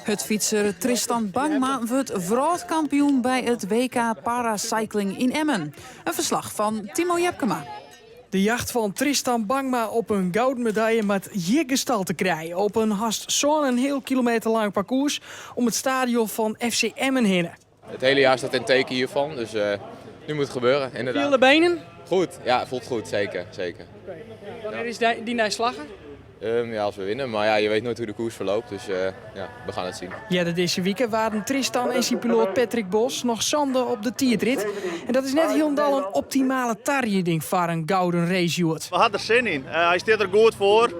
Hurdfytser Tristan Bangma wurdt wrâldkampioen by it WK Paracycling yn Emmen. In ferslach fan Timo Jepkema. De jacht fan Tristan Bangma op in gouden medalje moat hjir gestalte krije op in hast sân-en-heal kilometer lang parkoers om it stadion fan FC Emmen hinne. Het hele jaar staat in teken hiervan, dus nu moet het gebeuren, inderdaad. Fiele de benen? Goed, ja, voelt goed, zeker, zeker. Wannear is dy nij slagge? Ja, als we winnen, maar ja, je weet nooit hoe de koers verloopt, dus ja, we gaan het zien. Earder dizze wike waarden Tristan en syn piloat Patrick Bos noch sânde op de tiidrit. En dat is net hielendal in optimale tarieding foar in gouden race hjoed. We ha der sin yn. Hy stiet der goed foar.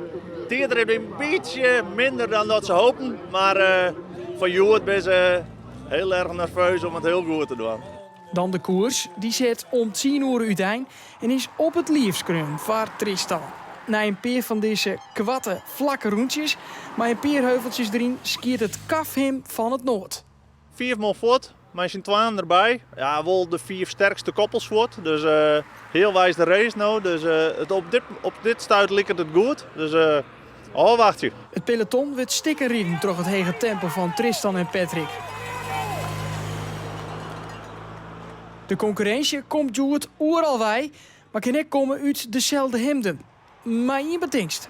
Tiidrit in bytsje minder dan dat se hopen, mar foar hjoed binne se heel erg nerveus om it hiel goed te dwaan. Dan de koers, dy set om tsien oere útein en is op it liif skreaun foar Tristan. Nei in pear fan dizze koarte, flakke rûntsjes mei in pear heuveltsjes deryn skiedt it kaf him fan it noard. Fiif man fuort, mei syn twaen derby. Ja, wol de fiif sterkste koppels fuort. Dus healweis de race no. Dus it op dit, op dit stuit liket it goed. Dus ôfwachtsje. It peloton wurdt stikken riden troch it hege tempo fan Tristan en Patrick. De konkurrinsje komt hjoed oeral wei, mar kin ek komme út deselde himden. Mei ien betingst.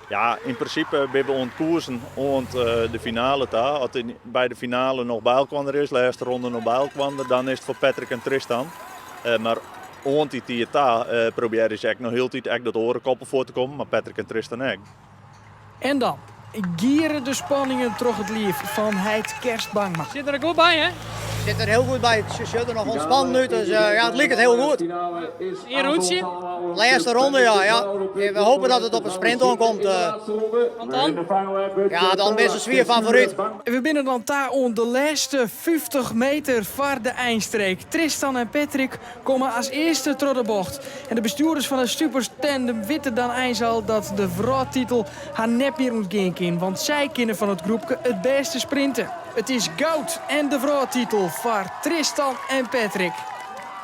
Ja, yn prinsipe binne we oan it koersen oant de finale ta. As by de finale noch by elkoar is, lêste ronde noch by elkoar, dan is it foar Patrick en Tristan. Mar oant dy tiid ta probearje se ek noch hieltyd ek dat oare koppel foar te kommen, mar Patrick en Tristan ek. En dan giere de spanningen troch it liif fan heit Kerst Bangma. Sit der goed by, hè? Sit der hiel goed by. Se sjocht der noch ûntspannen út, dus ja, it liket hiel goed. Ien rûntsje? Lêste ronde, ja. ja. We hopen dat it op in sprint oankomt. Want dan? Ja, dan binne se swier favoryt. We binne dan ta oan de lêste 50 meter foar de einstreek. Tristan en Patrick komme as earste troch de bocht. En de bestjoerders fan de Stupers Tandem witte dan eins al dat de wrâldtitel har net mear ûntgean kin, want sy kinne fan it groepke it bêste sprinte. It is goud en de wrâldtitel foar Tristan en Patrick.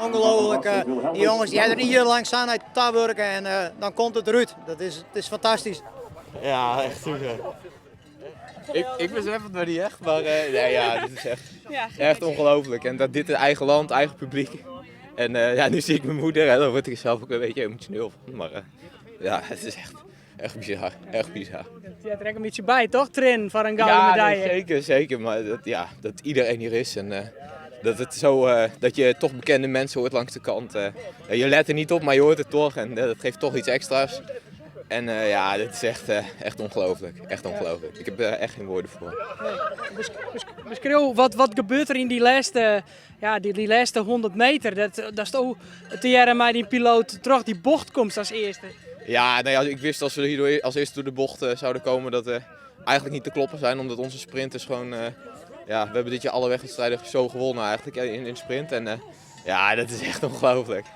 Ongelooflijk, die jongens die hebben er een jaar lang sa nei tawurke en dan komt it derút. Dat is, it is fantastysk. Ja, echt super. Ik, ik besef het nog niet echt, maar nee, ja, dit is echt, echt ongelooflijk. En dat dit in eigen land, eigen publiek. En ja, nu zie ik mijn moeder en dan word ik zelf ook een beetje emotioneel van. Maar ja, het is echt, echt bizar, echt bizar. Je hebt er ook een beetje bij, toch, Trin, voor een gouden ja, medaille? Nee, zeker, zeker. Maar dat, ja, dat iedereen hier is en dat, het zo, dat je toch bekende mensen hoort langs de kant. Je let er niet op, maar je hoort het toch en dat geeft toch iets extra's. En ja, dit is echt, echt ongelooflijk. Echt ongelooflijk. Ik heb er echt geen woorden voor. Beskriuw, wat gebeurt er yn dy lêste, ja, dy lêste 100 meter? Dat is toch te hearren mei dyn piloot troch dy bocht komst as earste. Ja, nou ja, ik wist als we hier als eerste door de bocht zouden komen dat we eigenlijk niet te kloppen zijn. Omdat onze sprinters gewoon... ja, we hebben dit jaar alle wegwedstrijden zo gewonnen eigenlijk in sprint. En ja, dat is echt ongelooflijk.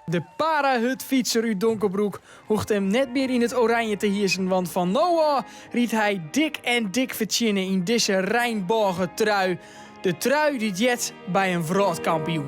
De parahurdfytser út Donkerbroek hoecht him net mear yn it oranje te hiersen, want fan no ôf rydt hy dik en dik fertsjinne yn dizze reinbôgetrui. De trui dy't heart by in wrâldkampioen.